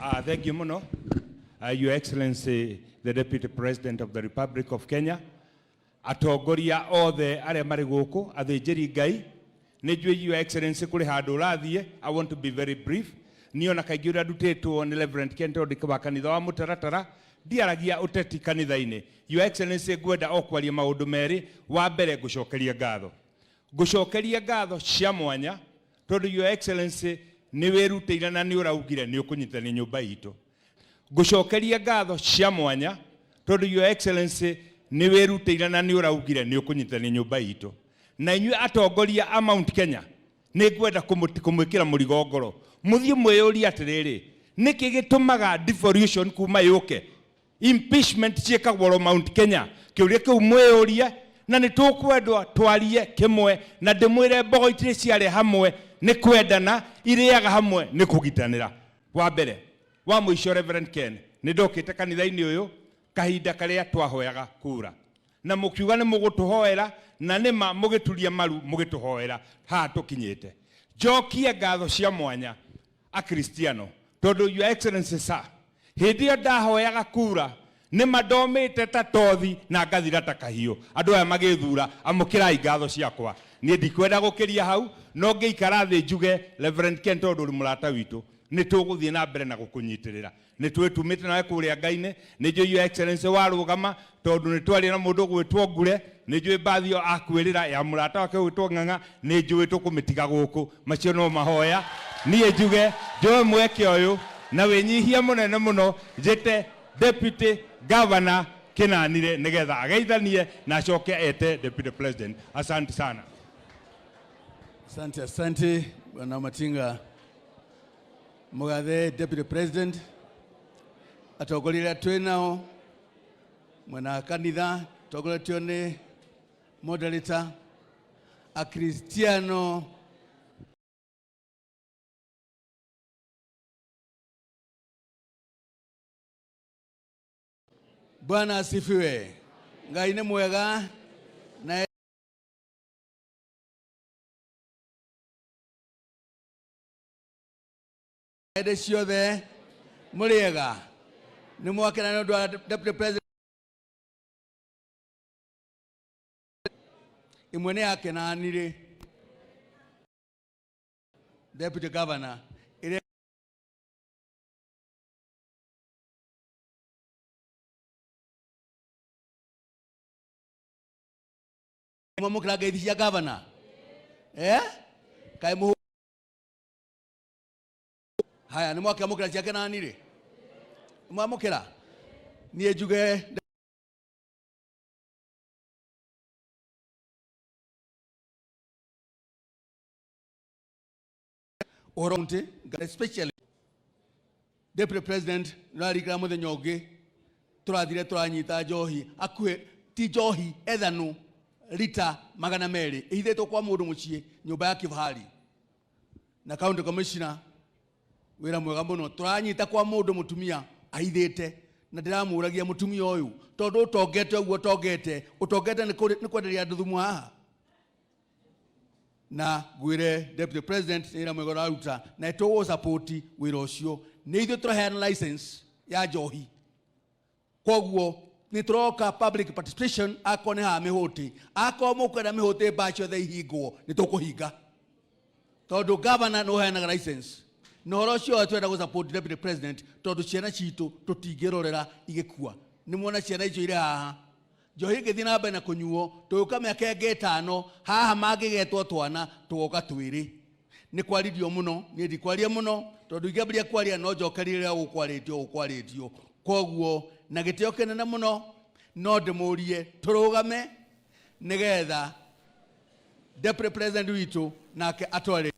Thank you muno. Your Excellency, the Deputy President of the Republic of Kenya, atongoria othe arĩa marĩ gũkũ, athĩnjĩri Ngai, nĩ njũĩ Your Excellency kũrĩ handũ ũrathiĩ. I want to be very brief. Niĩ ona kaingĩ ũrĩa ndutĩtwo nĩ Reverend Ken tondũ wa kanitha wa mũtaratara, ndiaragia ũteti kanitha-inĩ. Your Excellency, ngwenda o kwaria maũndũ merĩ. Wa mbere, ngũcokeria ngatho. Ngũcokeria ngatho cia mwanya tondũ Your Excellency nĩ wĩrutĩire na nĩ ũraugire nĩ ũkũnyitithania nyũmba itũ. Ngũcokeria ngatho cia mwanya tondũ Your Excellency nĩ wĩrutĩire na nĩ ũraugire nĩ ũkũnyitithania nyũmba itũ. Na inyuĩ atongoria a Mount Kenya, nĩ ngwenda kũmwĩkĩra mũrigo ngoro. Mũthiĩ mwĩyũrie atĩrĩrĩ, nĩkĩ gĩtũmaga devolution kuma yũke? Impeachment ciĩkagwo oro Mount Kenya. Kĩũria kĩu mwĩyũrie, na nĩ tũkwendwa twarie kĩmwe, na ndĩmwĩre mbogo itirĩ ciarĩa hamwe nĩ kwendana, irĩaga hamwe nĩ kũgitanĩra. Wa mbere, wa mũico Reverend Ken, nĩ ndokĩte kanitha-inĩ ũyũ kahinda karĩa twahoyaga kura, na mũkiuga nĩ mũgũtũhoera, na nĩma mũgĩturia maru mũgĩtũhoera haha tũkinyĩte. Njokie ngatho cia mwanya Akristiano, tondũ Your Excellency sir, hĩndĩ ĩyo ndahoyaga kura nĩ mandomĩte ta tothi na ngathira ta kahiũ, andũ aya magĩthura. Amũkĩrai ngatho ciakwa. Niĩ ndikwenda gũkĩria hau, no ngĩikara thĩ njuge Reverend Ken, tondũ ũrĩ mũrata witũ, nĩ tũgũthiĩ na mbere na gũkũnyitĩrĩra. Nĩ twĩtumĩte nawe kũrĩa Ngai-inĩ. Nĩ njũĩ Your Excellency warũgama, tondũ nĩ twaria na mũndũ ũgwĩtwo Ngure, nĩ njũĩ mbathi ĩyo akwĩrĩra ya mũrata wake ũgwĩtwo Ng'ang'a, nĩ njũĩ tũkũmĩtiga gũkũ. Macio no mahoya. Niĩ njuge njoe mweke ũyũ na wĩnyihia mũnene mũno njĩte Deputy Governor Kĩnanire nĩgetha ageithanie na acoke ete Deputy President. Asante sana. Asante, asante Bwana Matinga. Mugathe Deputy President, atongoria arĩa twĩ nao mwena wa kanitha tongoretio nĩ moderator, Akristiano Bwana asifiwe. Ngai nĩ mwega na hĩndĩ ciothe. Mũrĩega? Nĩ mwakena nĩ ũndũ wa Deputy President? Ĩmwe nĩ yakenanire Deputy Governor ĩrĩa mwamũkĩra ngeithi cia governor, eh kaĩ mũhũ haya nĩ mwakĩamũkĩra ciake nani rĩ mwamũkĩra. Niĩ njuge ũhoro county, especially Deputy President, nĩrarikana mũthenya ũngĩ tũrathire tũranyita njohi hakuhĩ, ti njohi, ethano rita 200 ĩhithĩtwo kwa mũndũ mũciĩ, nyũmba ya kifahari, na county commissioner wĩra mwega mũno. Tũranyita kwa mũndũ mũtumia ahithĩte, na ndĩramũragia mũtumia ũyũ, tondũ ũtongete ũguo ũtongete ũtongete nĩ kwenderia andũ thumu haha. Na ngwĩre Deputy President nĩ wĩra mwega ũraruta, na tũgũ support wĩra ũcio. Nĩ ithuĩ tũraheana license ya njohi, koguo nĩ tũroka public participation. Akorwo nĩ haha mĩhũti, akorwo mũkwenda mĩhũti mbaa ciothe ihingwo, nĩ tũkũhinga, tondũ governor nĩ ũheanaga license. Na ũhoro ũcio twenda gũ support Deputy President, tondũ ciana citũ tũtingĩrorera igĩkua. Nĩ muona ciana icio irĩ haha, njohi ĩngĩthiĩ na mbere na kũnyuo, tũgũka mĩaka ĩngĩ 5 haha mangĩgetwo twana tũgoka twĩrĩ. Nĩ kwaririo mũno, niĩ ndikwaria mũno, tondũ ingĩambĩrĩria kwaria no njokerie rĩrĩa gũkwarĩtio gũkwarĩtio. Koguo na gĩtĩo kĩnene mũno no ndĩmũrie tũrũgame nĩgetha Deputy President witũ nake atware.